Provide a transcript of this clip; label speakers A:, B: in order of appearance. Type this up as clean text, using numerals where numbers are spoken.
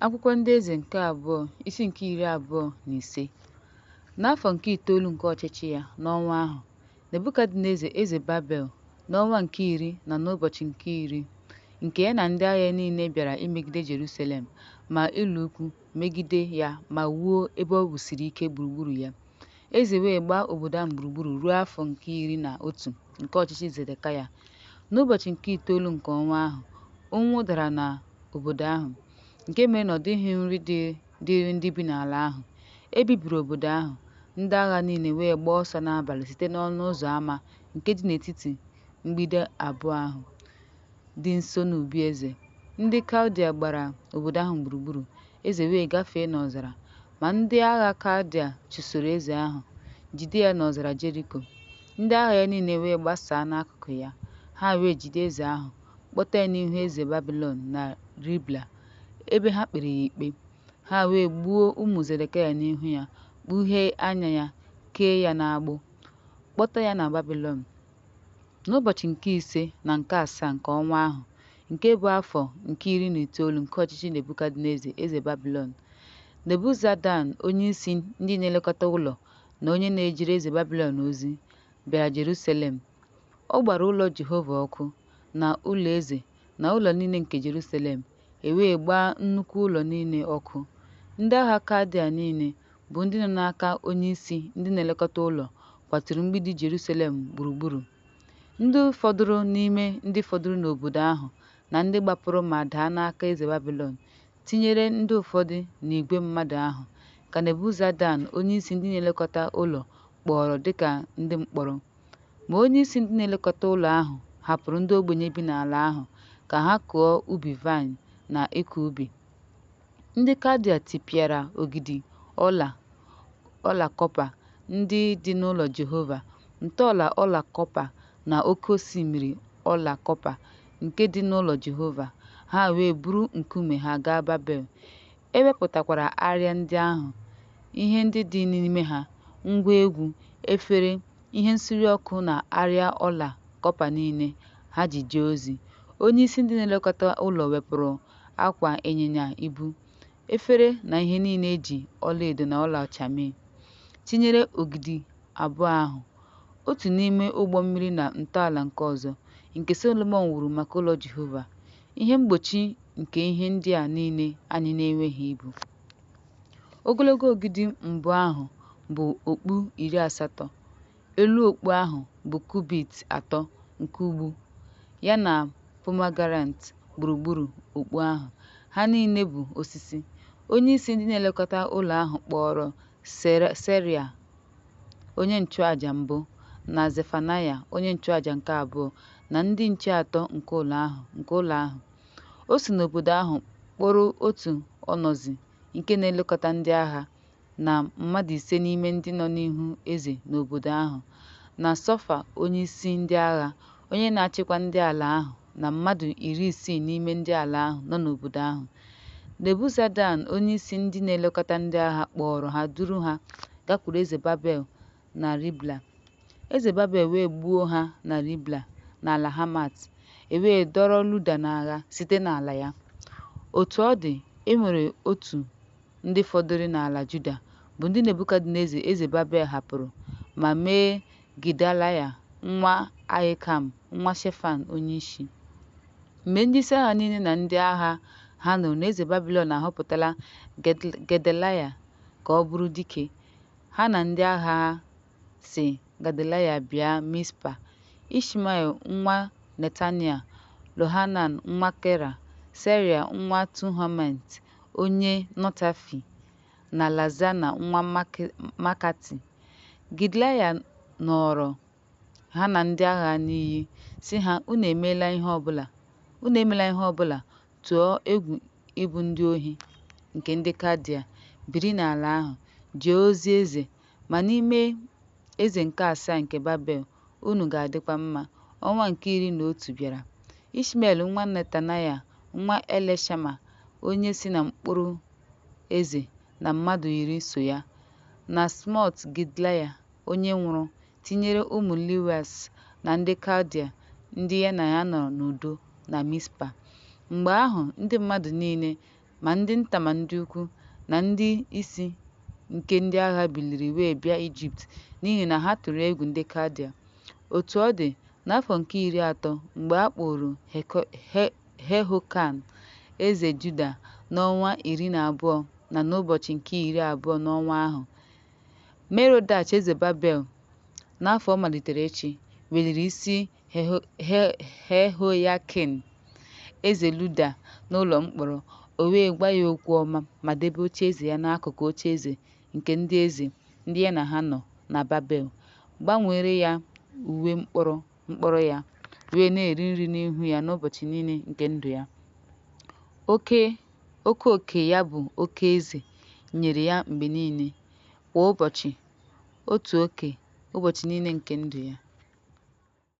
A: Akwụkwọ Ndị Eze nke abụọ, isi nke 25. N'afọ nke itoolu nke ọchịchị ya, n'ọnwa ahụ, Nebukadneza eze Babel, n'ọnwa nke iri na n'ụbọchị nke iri, nke ya na ndị agha ya niile bịara imegide Jerusalem, maa ụlọikwuu megide ya ma wuo ebe e wusiri ike gburugburu ya. Eze wee gbaa obodo ahụ gburugburu ruo afọ nke 11 nke ọchịchị Zedekaya. N'ụbọchị nke itoolu nke ọnwa ahụ, ụnwụ dara n'obodo ahụ, nke mere na ọ dịghị nri dịịrị ndị bi n'ala ahụ. E bibiri obodo ahụ, ndị agha niile wee gbaa ọsọ n'abalị site n'ọnụ ụzọ ama nke dị n'etiti mgbidi abụọ ahụ, dị nso n'ubi eze. Ndị Kaldia gbara obodo ahụ gburugburu, eze wee gafee n'ọzara. Ma ndị agha Kaldia chụsoro eze ahụ, jide ya n'ọzara Jeriko. Ndị agha ya niile wee gbasaa n'akụkụ ya, ha wee jide eze ahụ, kpọta ya n'ihu eze Babịlọn na Ribla, ebe ha kpere ya ikpe. Ha wee gbuo ụmụ Zedekaya n'ihu ya, kpughee anya ya, kee ya n'agbụ, kpọta ya na Babịlọn. N'ụbọchị nke ise na nke asaa nke ọnwa ahụ, nke bụ afọ nke 19 nke ọchịchị Nebukadneza eze Babịlọn, Nebuzaradan onyeisi ndị na-elekọta ụlọ na onye na-ejere eze Babịlọn ozi, bịara Jeruselem. Ọ gbara ụlọ Jehova ọkụ, na ụlọ eze, na ụlọ niile nke Jeruselem, e wee gbaa nnukwu ụlọ niile ọkụ. Ndị agha Kaldia niile, bụ ndị nọ n'aka onyeisi ndị na-elekọta ụlọ, kwaturu mgbidi Jeruselem gburugburu. Ndị fọdụrụ n'ime ndị fọdụrụ n'obodo ahụ na ndị gbapụrụ ma daa n'aka eze Babịlọn, tinyere ndị ụfọdụ n'igwe mmadụ ahụ, ka Nebuzaradan onyeisi ndị na-elekọta ụlọ kpọọrọ dị ka ndị mkpọrọ. Ma onyeisi ndị na-elekọta ụlọ ahụ hapụrụ ndị ogbenye bi n'ala ahụ ka ha kụọ ubi vaịn na ịkụ ubi. Ndị Kaldia tipịara ogidi ọla kọpa ndị dị n'ụlọ Jehova, ntọala ọla kọpa na Oke Osimiri ọla kọpa nke dị n'ụlọ Jehova, ha wee buru nkume ha gaa Babel. E wepụtakwara arịa ndị ahụ, ihe ndị dị n'ime ha, ngwa egwu, efere, ihe nsure ọkụ na arịa ọla kọpa niile ha ji jee ozi. Onyeisi ndị na-elekọta ụlọ wepụrụ akwa ịnyịnya ibu, efere na ihe niile e ji ọlaedo na ọlaọcha mee, tinyere ogidi abụọ ahụ, otu n'ime ụgbọ mmiri na ntọala nke ọzọ, nke Sọlọmọn wuru maka ụlọ Jehova. Ihe mgbochi nke ihe ndị a niile anyị na-enweghị ibu. Ogologo ogidi mbụ ahụ bụ okpu 80, elu okpu ahụ bụ kubit atọ nke ụgbụ, ya na pomegranet gburugburu okpu ahụ, ha niile bụ osisi. Onyeisi ndị na-elekọta ụlọ ahụ kpọọrọ Seraya onye nchụaja mbụ, na Zefanaya onye nchụaja nke abụọ, na ndị nche atọ nke ụlọ ahụ. O si n'obodo ahụ kpọrọ otu ọnaozi nke na-elekọta ndị agha, na mmadụ ise n'ime ndị nọ n'ihu eze n'obodo ahụ, na Sofa onyeisi ndị agha, onye na-achịkwa ndị ala ahụ na mmadụ 60 n'ime ndị ala ahụ nọ n'obodo ahụ. Nebuzaradan onyeisi ndị na-elekọta ndị agha kpọọrọ ha duru ha gakwuru eze Babịlọn na Ribla. Eze Babịlọn wee gbuo ha na Ribla n'ala Hamat, e wee dọrọ Juda n'agha site n'ala ya. Otú ọ dị, e nwere otu ndị fọdụrụ n'ala Juda, bụ ndị Nebukadneza eze Babịlọn hapụrụ ma mee Gedalaya nwa Ahaịkam nwa Shefan onyeisi. Mgbe ndịisi agha niile na ndị agha ha nụrụ na eze Babilọn ahọpụtala Gedaliya ka ọ bụrụ dike, ha na ndị agha ha sị Gedaliya bịa Mizpa. Ishmel nwa Netanaya, Johanan nwa Kera, Seraya nwa Tanhumet onye Netofa, na Jaazaniya nwa Maakati. Gedaliya ṅụọrọ ha na ndị agha ya n'iyi, sị ha, Unu emela ihe ọbụla tụọ egwu ịbụ ndị ohu nke ndị Kaldia, biri n'ala ahụ, jee ozi eze, ma n'ime eze nke asaa nke Babel, unu ga-adịkwa mma. Ọnwa nke 11 bịara. Ishmel nwa Netanaya, nwa Elishama, onye si n'mkpụrụ eze, na mmadụ iri so ya, na smote Gedaliya onye nwụrụ, tinyere ụmụ Liways na ndị Kaldia ndị ya na ha nọ n'udo na Mizpa. Mgbe ahụ ndị mmadụ niile, Ma ndị nta ma ndị ukwu, na ndị isi nke ndị agha biliri wee bịa Ijipt, n'ihi na ha tụrụ egwu ndị Kaldia. Otú ọ dị, n'afọ nke 30, mgbe a kpụụrụ Jehoiakin eze Juda, n'ọnwa 12 na n'ụbọchị nke 20 n'ọnwa ahụ, Merodach eze Babel, n'afọ ọ malitere ịchị, weliri isi Jehoiakin eze Juda n'ụlọ mkpọrọ, o wee gwa ya okwu ọma ma debe ocheeze ya n'akụkụ ocheeze nke ndị eze ndị ya na ha nọ na Babel, gbanweere ya uwe mkpọrọ ya, wee na-eri nri n'ihu ya n'ụbọchị niile nke ndụ ya, oke oke, ya bụ, oke eze nyere ya mgbe niile, kwa ụbọchị, otu oke, ụbọchị niile nke ndụ ya.